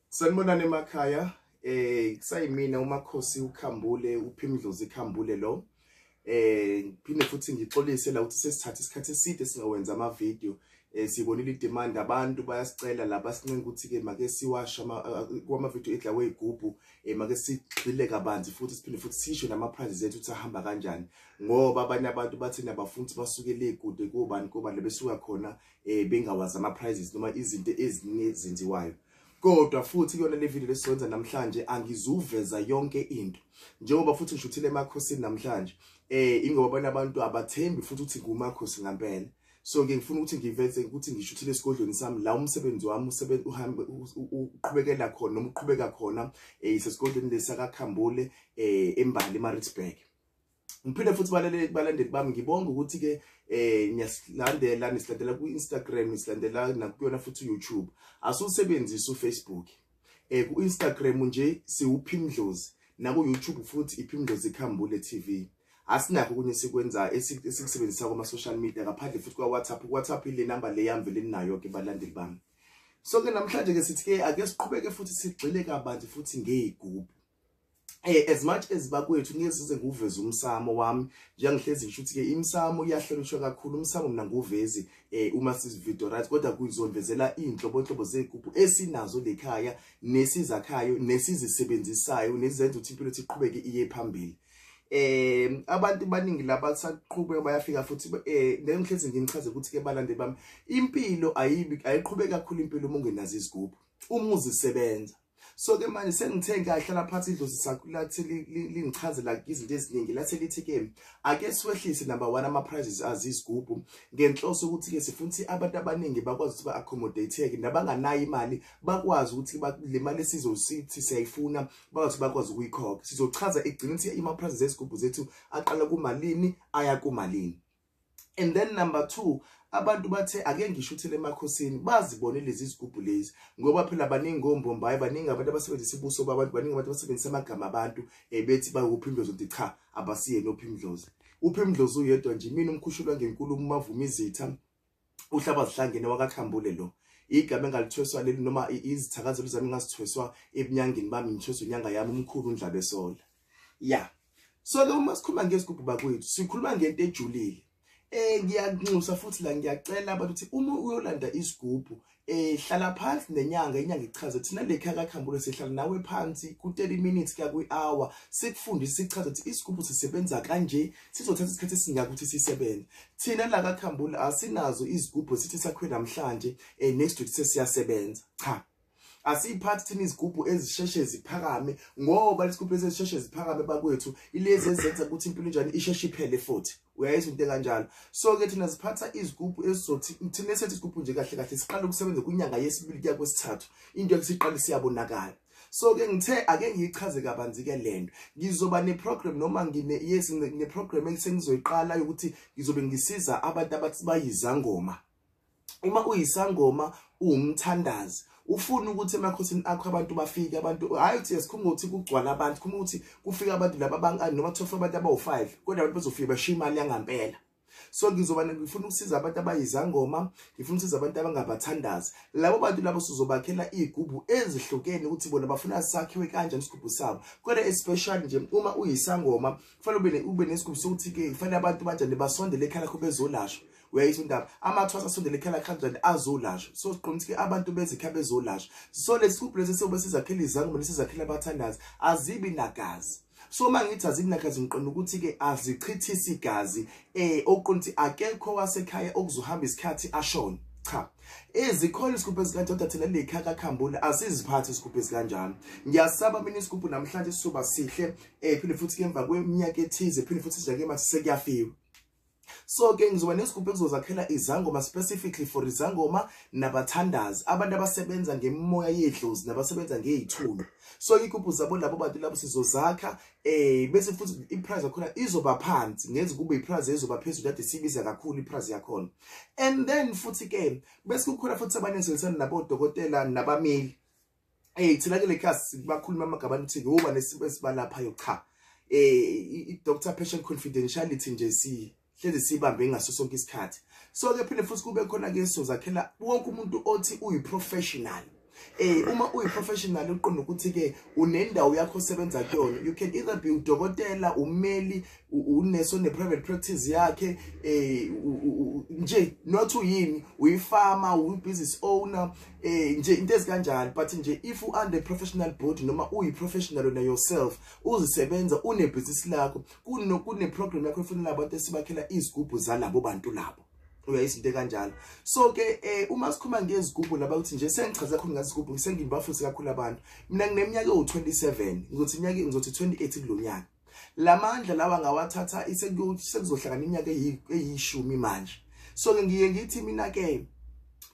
Sanibonani emakhaya, kusayimina uMakhosi uKhambule, uPhimdlozi Khambule lo. Ngiphinde futhi ngixolise la ukuthi sesithatha isikhathi eside singawenza ama video. Sibonile idemand, abantu bayasicela la basincenga ukuthi ke make siwashe kwama video edla wezigubhu, make sigxile kabanzi futhi siphinde futhi sisho nama prices ethu ukuthi ahamba kanjani, ngoba abanye abantu bathi nabafundi basuke le kude kobani kobani besuka khona bengawazi ama prices noma izinto eziningi ezenziwayo. Kodwa futhi kuyona le video lesizoyenza namhlanje angizuveza yonke into, njengoba futhi ngishuthile emakhosini namhlanje, ingoba abanye abantu abathembi futhi ukuthi ngumakhosi ngempela. So ke ngifuna ukuthi ngiveze ukuthi ngishuthile esigodlweni sami la umsebenzi wami uhambe uqhubekela khona noma uqhubeka khona, isesigodlweni lesakaKhambule eMbali eMaritzburg. Ngiphinde futhi balandeli bami ngibonga ukuthi ke niyasilandela, nisilandela ku Instagram, nisilandela nakuyona futhi YouTube. Asusebenzisa uFacebook. Ku Instagram nje siwuPhimdlozi, naku YouTube futhi iPhimdlozi Khambule TV. Asinakho kunye sikwenza esikusebenzisa kuma social media ngaphandle futhi kwa WhatsApp. WhatsApp ile number le yami vele ninayo ke balandeli bami. So ke namhlanje ke sithi ke ake siqhubeke futhi sigxile kabanzi futhi ngezigubhu. As much as bakwethu ngeke size nguveze umsamo wami, njengihlezi ngisho ukuthi ke imsamo iyahlonishwa kakhulu, umsamo mina nguvezi uma sizivideo right, kodwa kuzonvezela inhlobo zezigubhu esinazo lekhaya nesizakhayo nesizisebenzisayo nezenza ukuthi impilo iqhubeke iye phambili. Abantu baningi laba saqhubeka bayafika futhi ngihlezi ngichaze ukuthi ke balandeli bami impilo ayiqhubeka kakhulu impilo uma ungenazo izigubhu, uma uzisebenza. So ke manje sengithe ngahlala phansi idlozi sakho lathi lingichazela izinto eziningi, lathi lithi ke ake siwehlise number 1 ama prices azizigubhu ngenhloso ukuthi ke sifuna ukuthi abantu abaningi bakwazi ukuthi ba-accommodate-ke nabanganayo imali bakwazi ukuthi le mali esizosithi siyayifuna bakwazi bakwazi ukuyikhokha. Sizochaza egcina ukuthi ama prices ezigubhu zethu aqala kumalini aya kumalini. And then number 2, abantu bathe ake ngishuthele emakhosini bazibone lezi zigubhu lezi, ngoba phela baningi ombombayi, baningi abantu abasebenzisa ubuso babantu, baningi abantu abasebenzisa amagama abantu bethi bawuPhimdlozi, uthi cha abasiyena uPhimdlozi. UPhimdlozi uyedwa nje, mina umkhushulwa ngenkulumo mavuma izitha uhlaba zihlangene wakaKhambule lo. Igama engalithweswa leli noma izithakazelo zami ngazithweswa ebunyangeni bami, ngithweswa inyanga yami umkhulu uNdlabesola. Yeah. So ke uma sikhuluma ngezigubhu bakwethu sikhuluma ngento ejulile. Ngiyanxusa futhi la ngiyacela abantu ukuthi uma uyolanda isigubhu hlala phansi nenyanga, inyanga ichaze. Thina lekhaya kaKhambule sihlala nawe phansi ku 30 minutes kuya kwi hour, sikufundise sichaze ukuthi isigubhu sisebenza kanje, sizothatha isikhathi esingaka ukuthi sisebenze. Thina la kaKhambule asinazo izigubhu sithi sakhiwe namhlanje next week sesiyasebenza. Cha, asiphathi thina izigubhu ezisheshe ziphakame, ngoba lesigubhu ezisheshe ziphakame bakwethu ilezi ezenza ukuthi impilo njani isheshe iphele futhi. Uyayizwa into kanjalo. So ke thina siphatha izigubhu ezizothi thina esethi isigubhu nje kahle kahle siqala ukusebenza kwinyanga yesibili kuya kwesithathu, into esiqala siyabonakala. So ke ngithe ake ngiyichaze kabanzi ke lento. Ngizoba ne program noma ngine yes ne program engisengizoyiqala yokuthi ngizobe ngisiza abantu abathi bayizangoma. Uma uyisangoma uwumthandazi ufuna ukuthi emakhosini akho abantu bafike, abantu hayi uthi sikhuluma ukuthi kugcwala abantu, khuluma ukuthi kufika abantu laba abangani noma 12 abantu abawu5, kodwa abantu bazofika bashiya imali yangampela. So ngizoba ngifuna ukusiza abantu abayizangoma, ngifuna ukusiza abantu abangabathandazi. Labo bantu labo sizobakhela izigubhu ezihlukene ukuthi bona bafuna sakhiwe kanjani isigubhu sabo. Kodwa especially nje uma uyisangoma kufanele ube nesigubhu sokuthi ke kufanele abantu banjani basondele ekhaya lakho bezolashwa. Uyayizwa indaba, amathwasa asondele ekhaya kanjani azolashwa. So siqonda ukuthi abantu bezikhaya bezolashwa. So lesigubhu lesi sobe sizakhela izangoma nesizakhela abathandazi azibi nagazi. So mangithi azibi nagazi ngiqonda ukuthi ke azichithisi igazi, okuqonda ukuthi akekho wasekhaya okuzohamba isikhathi ashone. Cha, ezikhona isigubhu ezikanjalo, kodwa thina lekhaya kaKhambule asiziphathi isigubhu ezikanjalo. Ngiyasaba mina isigubhu namhlanje sizoba sihle, phinde futhi ke emva kweminyaka ethize phinde futhi sijake manje sekuyafiwa. So ke ngizoba nesigubhu ekuzozakhela izangoma specifically for izangoma nabathandazi, abantu abasebenza ngemimoya yedlozi nabasebenza ngezithunywa. So igubhu zabo labo bantu labo sizozakha, bese futhi iprice yakhona izoba phansi, ngeze kube iprice ezoba phezulu kade sibiza kakhulu iprice yakhona. And then futhi ke bese kukhona futhi abaningi nabodokotela nabameli. Thina ke lekhasi bakhuluma amagama ukuthi ngoba nesibalaphayo cha. I doctor patient confidentiality nje si Hlezi sibambe ngaso sonke isikhathi. So ke phinde futhi kube khona ke sozakhela wonke umuntu othi uyi-professional. Uma uyi-professional uqonda ukuthi ke unendawo yakho osebenza kuyona. You can either be udokotela, ummeli, unesi one-private practice yakhe, nje not uyini, uyi-farmer, uyi-business owner, nje into ezikanjalo. But nje if u under professional body noma uyi-professional wena yourself, uzisebenza unebhizinisi lakho, kune program yakho efunela abantu esibakhela izigubhu zalabo bantu labo. Uyayizinto kanjalo. So ke uma sikhuluma ngezigubhu laba ukuthi nje sengichaza kakhulu ngezigubhu, sengibafundise kakhulu abantu. Mina ngineminyaka ewu27, ngizothi iminyaka ngizothi 28 kulonyaka. Lamandla lawa ngawathatha sekuzohlangana iminyaka eyishumi manje. So ke ngiye ngithi mina ke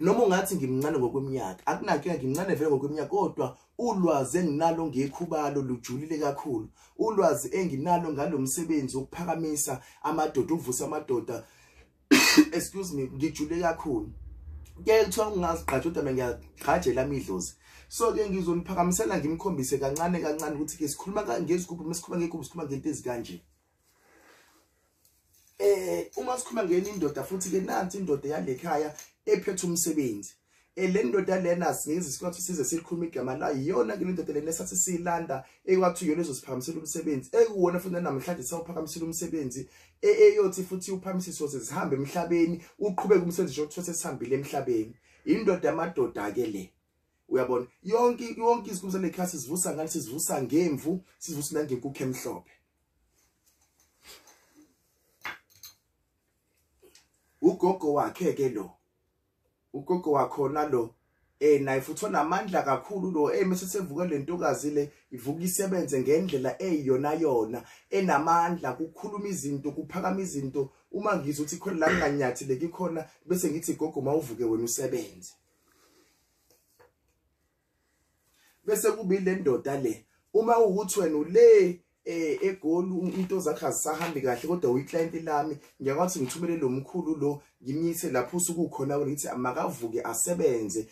noma ungathi ngimncane ngokweminyaka, akunankinga, ngimncane vele ngokweminyaka, kodwa ulwazi enginalo ngekhubalo lujulile kakhulu. Ulwazi enginalo ngalomsebenzi wokuphakamisa amadoda, ukuvusa amadoda, excuse me, ngijule kakhulu. Ke kuthiwa ungazigqaja kodwa mina ngiyagqajela amidlozi. So ke ngizoniphakamisela ngimkhombise kancane kancane ukuthi ke sikhuluma ngezigubhu, mesikhuluma ngegubhu sikhuluma ngento ezikanje. Uma sikhuluma ngenye indoda futhi ke nansi indoda yalekhaya ephethe umsebenzi. Le ndoda lena singeze sikwathi size sikhuluma igama la, iyona ke le ndoda lena esathi siyilanda ekwathi iyona ezosiphakamisela umsebenzi, ekuwona futhi namhlanje sawuphakamisela umsebenzi, eyothi futhi uphakamise soze sihambe emhlabeni, uqhubeke umsebenzi nje othiwa sesihambile emhlabeni. Indoda yamadoda ke le. Uyabona yonke izigubhu zalekhaya sizivusa ngani? Sizivusa ngemvu, sizivusa nangenkukhu emhlophe. Ugogo wakhe ke lo, ugogo wakhona lo, naye futhi onamandla kakhulu lo, mase sevuka le ntokazi le ivuka isebenze ngendlela eyiyona yona, enamandla, kukhuluma izinto, kuphakama izinto. Uma ngizwa ukuthi khona la nginganyathileki khona, bese ngithi gogo mawuvuke wena usebenze. Bese kuba ile ndoda le, uma ukuthi wena ule eGoli into zakhe azisahambi kahle kodwa uyiclient lami, ngiyakwazi ngithumele lo mkhulu lo ngimyise lapho usuke ukhona wena, ngithi makavuke asebenze.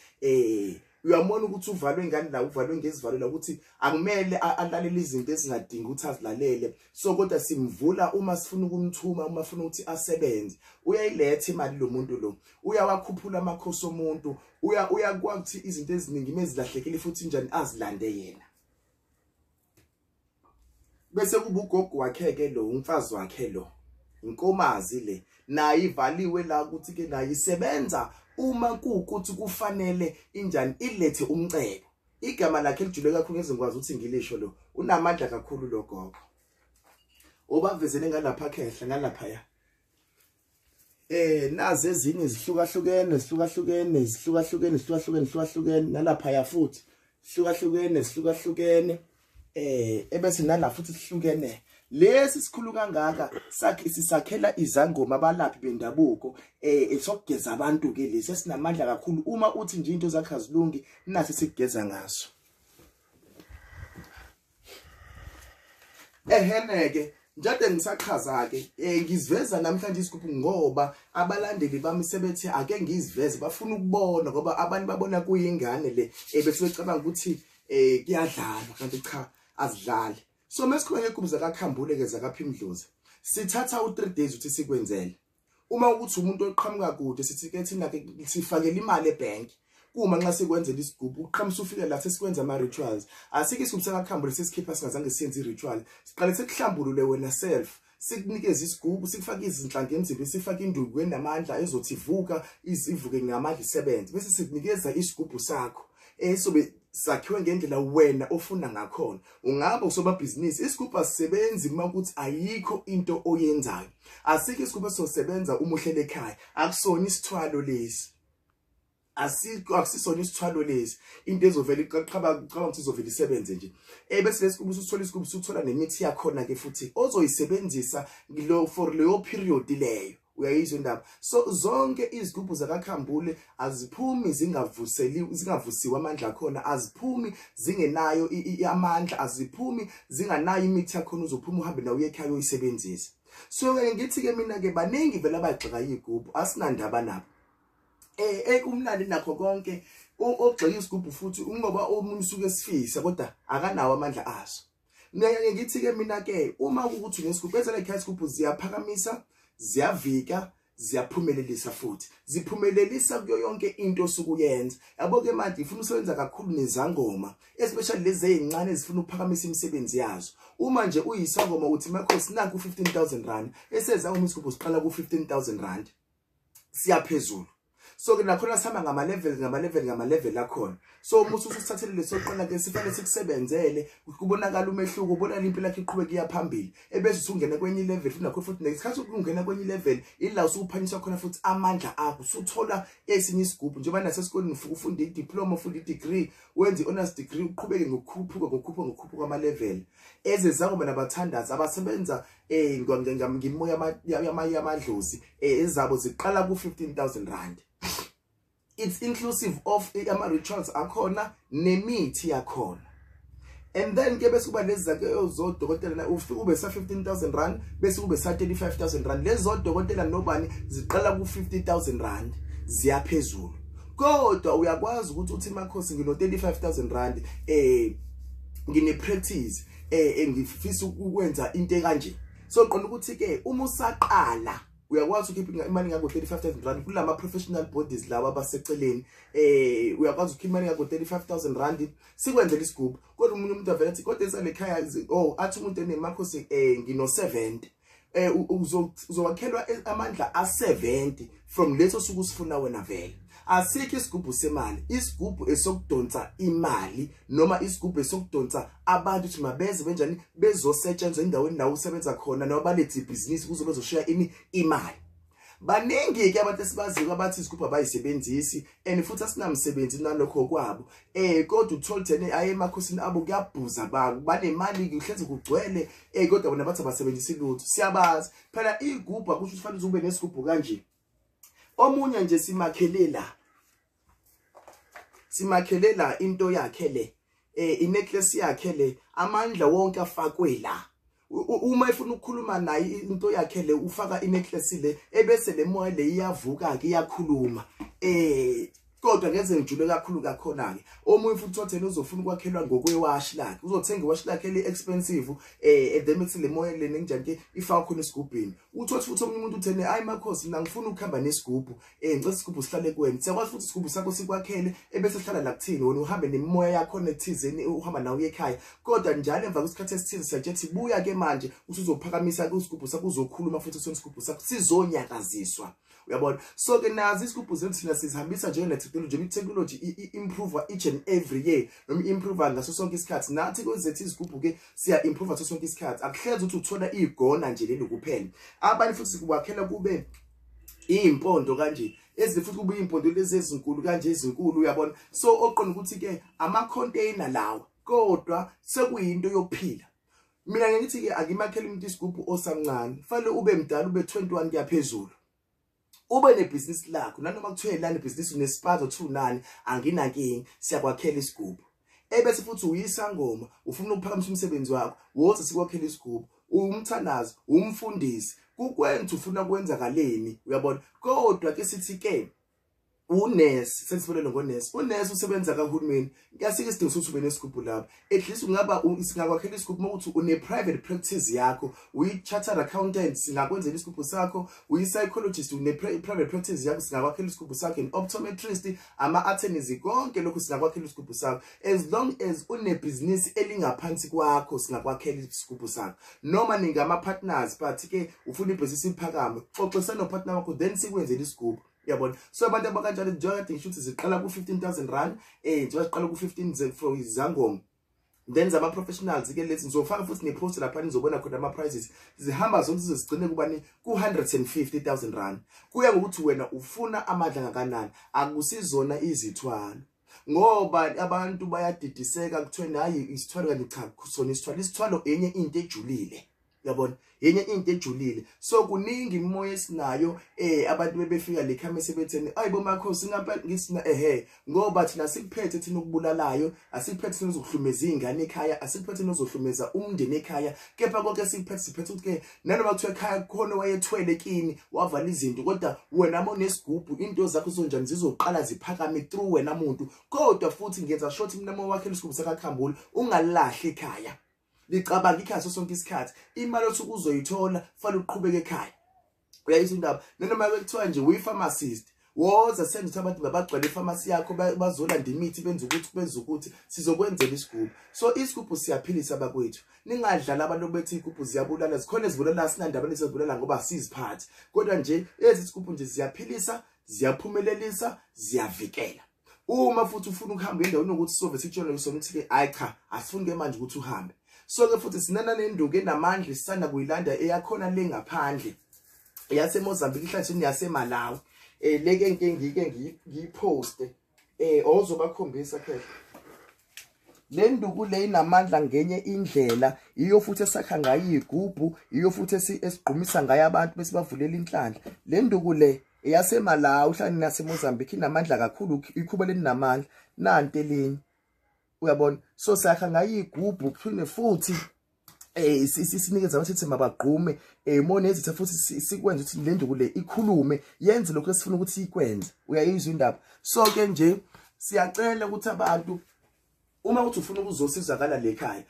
Uyamona ukuthi uvalwe ngani la, uvalwe ngezivalo la, ukuthi akumele alalele izinto ezingadingi ukuthi azilalele. So kodwa simvula uma sifuna ukumthuma, uma sifuna ukuthi asebenze. Uyayiletha imali lo muntu lo, uyawakhuphula amakhosi omuntu, uyakwazi ukuthi izinto eziningi mezilahlekile futhi njani azilande yena. Bese kuba ugogo wakhe ke lo, umfazi wakhe lo, inkomazi le, naye ivaliwe la ukuthi ke naye isebenza uma kuukuthi kufanele injani ilethe umcebo. Igama lakhe lijule kakhulu, ngeze ngikwazi ukuthi ngilisho lo, unamandla kakhulu lo gogo. Obavezele ngalapha khehla ngalapha ya. Nazi ezinye zihlukahlukene, zihlukahlukene, zihlukahlukene, zihlukahlukene, zihlukahlukene, nalapha ya futhi hlukahlukene, zihlukahlukene. Ebese nala futhi sihlukene. Lesi sikhulu kangaka sakhe sisakhela izangoma, abalaphi bendabuko, esokugeza abantu ke lesi esinamandla kakhulu. Uma uthi nje into zakhe azilungi, nasi sikugeza ngaso. Eheneke njade ngisachaza ke, ngiziveza namhlanje isigubhu ngoba abalandeli bami sebethe ake ngiziveze, bafuna ukubona ngoba abantu babona kuyingane le, bese becabanga ukuthi kuyadlalwa, kanti cha azidlali. So mesikhuluma ngegubhu zakaKhambule ke zakaPhimdlozi, sithatha u3 days ukuthi sikwenzele. Uma ukuthi umuntu oqhamuka kude, sithi ke thina ke sifakela imali ebank. Kuma nxa sikwenzela isigubhu, uqhamusa ufike la sesikwenza ama rituals. Asike isigubhu sakaKhambule sesikhipha singazange siyenze i-ritual. Siqale sikuhlambulule wena self, sikunikeze isigubhu, sikufake izinhlangu emzimbeni, sifake induku enamandla ezothi ivuka, ivuke ngamandla isebenze. Bese sikunikeza isigubhu sakho esobe sakhiwe ngendlela wena ofuna ngakhona. Ungaba usobabhizinisi, isigubhu asisebenzi uma ukuthi ayikho into oyenzayo. Asikho isigubhu esizosebenza uma uhlele ekhaya, akusona isithwalo lesi. Asikho, akusisona isithwalo lesi. Into ezovela iqhaba ukuthi izovela isebenze nje. Bese lesigubhu usuthola isigubhu, usuthola nemithi yakhona ke futhi ozoyisebenzisa lo for leyo period leyo. Uyayizwa indaba. So zonke izigubhu zakaKhambule aziphumi zingavuseli, zingavusiwe amandla akhona, aziphumi zingenayo amandla, aziphumi zinganayo imithi yakhona, uzophuma uhambe nawe uye ekhaya uyisebenzise. So ke ngithi ke mina ke baningi vele abagxeka igubhu, asinandaba nabo. Kumnandi nakho konke ogxeka isigubhu futhi ngoba omunye usuke esifisa kodwa akanawo amandla aso. Mina ngithi ke mina ke uma ukuthi unesigubhu, ezela ekhaya isigubhu ziyaphakamisa, Ziyavika, ziyaphumelelisa, futhi ziphumelelisa kuyo yonke into osukuyenza. Yabo ke manje ifuna usebenza kakhulu nezangoma, especially lezi ezincane ezifuna ukuphakamisa imisebenzi yazo. Uma nje uyisangoma uthi, "Makhosi, nanku 15,000 rand," esezangoma isigubhu siqala ku 15,000 rand siyaphezulu. So ke nakhona sihamba ngama level, ngama level, ngama level akhona. So uma usuthathele lesoqala ke, sifanele sikusebenzele, kubonakala umehluko, ubonakala impilo yakho iqhubeka iya phambili, ebese usungena kwenye level futhi. Nakho futhi nesikhathi ukungena kwenye level ila usuphanyiswa khona futhi amandla akho, usuthola esinye isigubhu. Njengoba nasesikoleni ufika ufunda i-diploma, ufunda i-degree, wenze i-honors degree, uqhubeke ngokukhuphuka, ngokukhuphuka, ngokukhuphuka kwama-level. Ezezangoma nabathandazi abasebenza ngimoya yamadlozi, ezabo ziqala ku-15,000 rand. It's inclusive of ama-rituals akhona nemithi yakhona. And then ke bese kuba lezi zakhe zodokotela, na ufike ube sa 15,000 rand, bese kube sa 35,000 rand. Lezi zodokotela nobani ziqala ku 50,000 rand ziyaphezulu. Kodwa uyakwazi ukuthi uthi, "Makhosi, ngino 35,000 rand, ngine practice, ngifisa ukwenza into ekanje." So qonda ukuthi ke uma usaqala uyakwazi ukukhipha imali ngako 35,000 rand kulama professional bodies lawa abaseceleni. Uyakwazi ukukhipha imali ngako 35,000 rand, sikwenzele isigubhu. Kodwa umunye umuntu avela athi, "Kodwa esale ekhaya," oh, athi umuntu enemakhosi, "Ngino 70," uzowakhelwa amandla a70 from leso suku usifuna wena. Vele asikho isigubhu semali, isigubhu esokudonsa imali noma isigubhu esokudonsa abantu ukuthi mabeze benjani bezosetshenzwa endaweni la usebenza khona, noma balethe ibhizinisi kuze bezoshiya ini imali. Baningi ke abantu esibaziyo abathi isigubhu abayisebenzisi and futhi asinamsebenzi nalokho kwabo, kodwa uthola thene aye emakhosini abo kuyabhuza, babo banemali, kuhlezi kugcwele, kodwa bona bathi abasebenzisi lutho. Siyabazi phela igubhu, akusho ukuthi fanele ube nesigubhu kanje. Omunye nje simakhelela into yakhe le, inecklace yakhe le, amandla wonke afakwe la. Uma efuna ukukhuluma naye into yakhe le, ufaka inecklace le, ebese le moya le iyavuka ke, iyakhuluma. Kodwa ngeze ngijule kakhulu kakhona ke. Omunye futhi uthena uzofuna ukwakhelwa ngokwewashi lakhe, uzothenga iwashi lakhe eli expensive, and then bethi le moya le nenjani ke ifaka khona esigubhini. Uthothi futhi omunye umuntu uthene, "Hayi makhosi, mina ngifuna ukuhamba nesigubhu, ngicela isigubhu sihlale kuwena." Siyakwazi futhi isigubhu sakho sikwakhele, ebese sihlala la kuthini, wena uhambe nemimoya yakho nethizeni, uhamba nawe uye ekhaya. Kodwa njalo emva kwesikhathi esithize siyatshethi, "Buya ke manje, usuzophakamisa isigubhu sakho, uzokhuluma futhi." Sona isigubhu sakho sizonyakaziswa, uyabona. So ke nazi isigubhu zethu thina sizihambisa njenge-technology. I-technology i-improve each and every year, noma i-improve ngaso sonke isikhathi. Nathi kwezethu izigubhu ke siya-improve ngaso sonke isikhathi. Akuhlezi ukuthi uthola igona nje leli kuphela. Abanye futhi sikwakhela kube iy'mpondo kanje, ezi futhi kube iy'mpondo lezi ezinkulu kanje, ezinkulu, uyabona. So oqonda ukuthi ke ama-container lawa, kodwa sekuyinto yokuphila. Mina ngithi ke akimakhele umuntu isigubhu osamncane, fanele ube mdala, ube 21 kuyaphezulu, ube nebhizinisi lakho. Nanoma kuthiwe lana ibhizinisi unespaza 29, anginankinga, siyakwakhela isigubhu. Ebese futhi uyisangoma, ufuna ukuphakamisa umsebenzi wakho, wothi sikwakhela isigubhu. Umthandazi, umfundisi, kukwenza ufuna kwenzakaleni, uyabona. Kodwa ke sithi ke unesi, sesibonele ngonesi, unesi usebenza kahulumeni, kuyasike isidingo sokuthi ube nesigubhu lapho. At least ungaba singakwakhela isigubhu uma ukuthi une-private practice yakho. Uyi-chartered accountant, singakwenzela isigubhu sakho. Uyi-psychologist, une-private practice yakho, singakwakhela isigubhu sakho. An-optometrist, ama-attorneys, konke lokhu singakwakhela isigubhu sakho. As long as unebhizinisi elingaphansi kwakho, singakwakhela isigubhu sakho. Noma ningama-partners, but ke ufuna ibhizinisi liphakame, xoxisana nopartner wakho, then sikwenzele isigubhu, uyabona. So abantu abakanjalo, njengoba kade ngisho ukuthi ziqala ku-15,000 rand, njengoba ziqala ku-15 for izangoma, then zama professionals ke lezi, ngizofaka futhi nepost lapha nizobona khona ama prices. Zihamba zonke zize zigcine kubani ku 150,000 rand, kuya ngokuthi wena ufuna amandla ngakanani. Akusizona izithwalo, ngoba abantu bayadidiseka, kuthiwe hayi isithwalo, kanti cha, sona isithwalo, isithwalo enye into ejulile, uyabona, yenye into ejulile. So kuningi imoya esinayo. Abantu bebefika le khame sebetheni, "Ayibo makhosi, ngampela." Ngithi, "Ehe," ngoba thina sikuphethe thina ukubulalayo, asikuphethe thina uzokuhlumeza izingane ekhaya, asikuphethe thina uzohlumeza umndeni ekhaya. Kepha konke sikuphethe, siphethe ukuthi ke nanoma kuthiwa ekhaya khona wayethwele kini wavala izinto, kodwa wena uma unesigubhu into zakho zonjani zizoqala ziphakame through wena muntu. Kodwa futhi ngenza sure mina uma wakhela isigubhu sakaKhambule, ungalahli ekhaya, licabanga ikhaya sonke isikhathi. Imali othi uzoyithola fanele uqhubeke ekhaya. Uyayizwa indaba? Nanoma kuthiwa nje uyi-pharmacist, woza senze ukuthi abantu babagcwele ifamasi yakho, bazolanda imithi, benze ukuthi benze ukuthi, sizokwenzela isigubhu. So isigubhu siyaphilisa bakwethu, ningadlali abantu bethi igubhu ziyabulala. Zikhona ezibulala, sinandaba nezibulala ngoba siziphathe, kodwa nje ezi sigubhu nje ziyaphilisa, ziyaphumelelisa, ziyavikela. Uma futhi ufuna ukuhamba endaweni ukuthi sove sitshele sona ukuthi ke hayi cha, asifuni ke manje ukuthi uhambe. So ke futhi sinana nenduku enamandla isanda kuyilanda eyakhona le ngaphandle yaseMozambique, ihlanganiswe neyaseMalawi. Leke ngike ngiyiposte, ozobakhombisa phela le nduku le inamandla ngenye indlela. Iyo futhi esakha ngayo igubhu, iyo futhi esigqumisa ngayo abantu bese bavulela inhlanhla. Le nduku le eyaseMalawi hlangene naseMozambique inamandla kakhulu, ikhuba lelinamandla nanti elinye, uyabona. So sakha ngayo igubhu, kuphinde futhi sinikeza abantu sithi mabagqume monezitha, futhi sikwenze ukuthi le nduku le ikhulume, yenze lokho esifuna ukuthi ikwenze. Uyayizwa indaba? So ke nje siyacela ukuthi abantu, uma uthi ufuna ukuzosizakala le ekhaya,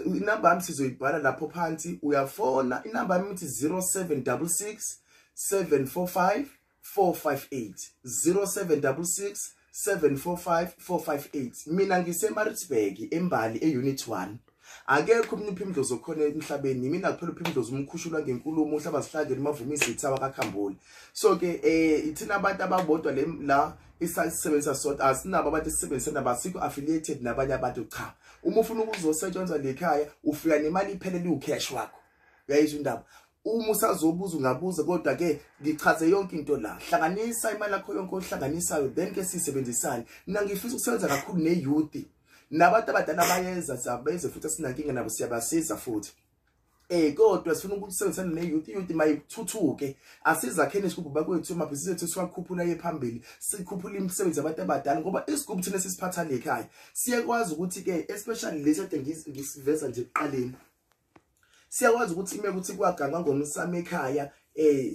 inamba yami sizoyibhala lapho phansi, uyafona. Inamba yami ithi 0766 745 458, 0766 745 458. Mina ngiseMaritzburg, eMbali, e-Unit 1. Akekho omunye uPhimdlozi okhona emhlabeni, mina kuphela uPhimdlozi, umkhushulwa ngenkulumo, uhlaba sihlangene mavuma izitha wakaKhambule. So ke ithina abantu ababodwa le la isisebenzisa sodwa, asinabo abantu esisebenzisa nabo, asikho affiliated nabanye abantu, cha. Uma ufuna ukuzosetshenzwa lekhaya, ufika nemali iphelele, ucash wakho. Uyayizwa indaba? Uma usazobuza ungabuza, kodwa ke ngichaze yonke into la. Hlanganisa imali yakho yonke ohlanganisayo, then ke sisebenzisane. Mina ngifisa ukusebenza kakhulu ne-youth, nabantu abadala bayeza, siyabeze futhi, asinankinga nabo, siyabasiza futhi. Kodwa sifuna ukusebenzisana ne-youth, i-youth mayithuthuke, asizakheni isigubhu bakwethu, amabhizinisi ethu siwakhuphula aye phambili, sikhuphula imisebenzi yabantu abadala, ngoba isigubhu thina sisiphatha le ekhaya siyakwazi ukuthi-ke, especially lesi kade ngisiveza nje ekuqaleni, siyakwazi ukuthi ime ukuthi kwagangwa ngomsamo ekhaya,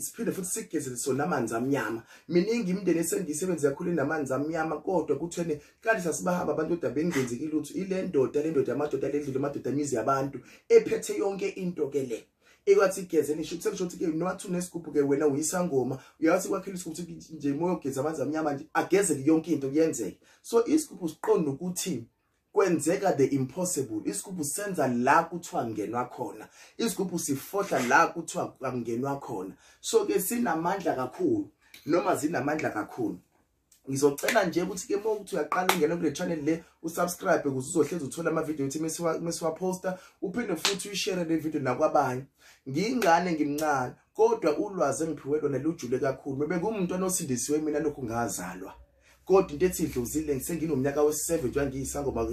siphinde futhi sigezele sona amanzi amnyama. Miningi imindeni esengiyisebenza kakhulu inamanzi amnyama, kodwa kuthene kanti sasibahamba abantu kodwa bengenzeki lutho. Ile ndoda, le ndoda yamadoda, ledlule amadoda, imizi yabantu ephethe yonke into ke le ekwathi igeze nisho sekusho ukuthi ke noma thi unesigubhu ke wena uyisangoma, uyawathi kwakhela isigubhu ukuthi nje moyo ogeza amanzi amnyama nje agezeke yonke into kuyenzeka. So isigubhu siqonda ukuthi kwenzeka the impossible. Isigubhu senza la kuthiwa ngenwa khona, isigubhu sifohla la kuthiwa akungenwa khona. So ke sinamandla kakhulu, noma zinamandla kakhulu. Ngizocela nje ukuthi ke uma ukuthi uyaqala ungena kule channel le, usubscribe ukuze uzohlezi uthola ama-video ethi mesiwaposta, uphinde futhi uyishare le video nakwabanye. Ngiyingane, ngimncane, kodwa ulwazi engiphiwe lona lujule kakhulu. Bebe ngumuntu osindisiwe mina lokhu ngazalwa, kodwa into ethi idlozile senginomnyaka we-7 njengoba ngiyisangoma,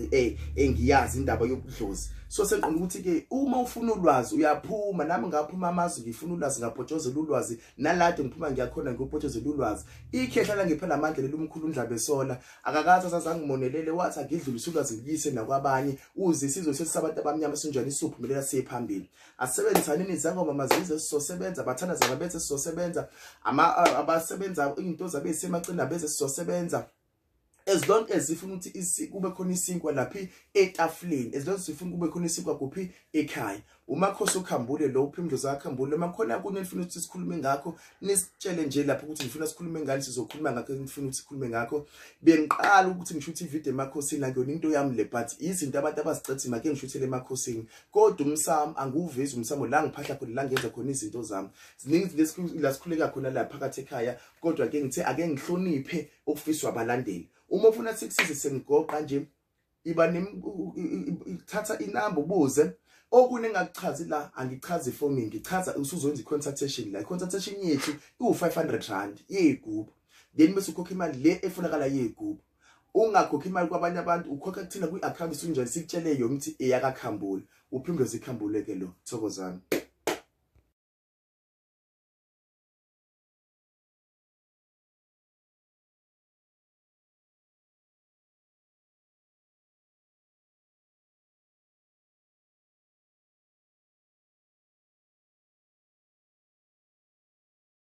engiyazi indaba yobudlozi. So sengiqonda ukuthi ke uma ufuna ulwazi uyaphuma, nami ngaphuma amazwi ngifuna ulwazi, ngapotshozela ulwazi, nalade ngiphuma ngiyakhona ngiyopotshozela ulwazi. Ikhehla langipha lamandla leli, umkhulu uNdlabesola, akakaze asazangimonelele, wathi angidlulise ulwazi ngiyise nakwabanye, uze isizwe sesisabantu abamnyama sinjani sizophumelela siye phambili. Asebenzisane nezangoma, mazize sizosebenza, bathandaza ngabethe sizosebenza, abasebenza into zabe isemacini abeze sizosebenza, as long as sifuna ukuthi kube khona isinkwa laphi etafuleni, as long as sifuna kube khona isinkwa kuphi ekhaya. UMakhosi uKhambule lo, uPhimdlozi kaKhambule. Uma khona kunye nifuna ukuthi sikhulume ngakho, nisitshele nje lapho ukuthi ngifuna sikhulume ngani, sizokhuluma ngakho nifuna ukuthi sikhulume ngakho. Bengiqala ukuthi ngishuthe ivideo emakhosini, akuyona into yami le, but izinto abantu abazicethi make ngishuthele emakhosini, kodwa umsamo angiwuvezi umsamo la ngiphahla khona, la ngenza khona izinto zami. Ziningi izinto la sikhuleka khona la phakathi ekhaya, kodwa ke ngithe ake ngihloniphe okufiswa abalandeli. Uma ufuna sikusize, sengigoqa nje, iba thatha inamba ubuze. Okunye engakuchazi la, angichazi efonini, ngichaza usuzokwenza i-consultation la. I-consultation yethu iwu-500 rand yey'gubhu, then bese ukhokha imali le efunakala yey'gubhu. Ungakhokhi imali kwabanye abantu, ukhokha kuthina kwi-account sinjani sikutshele yona ukuthi eyakaKhambule. UPhimdlozi Khambule ke lo. Thokozani.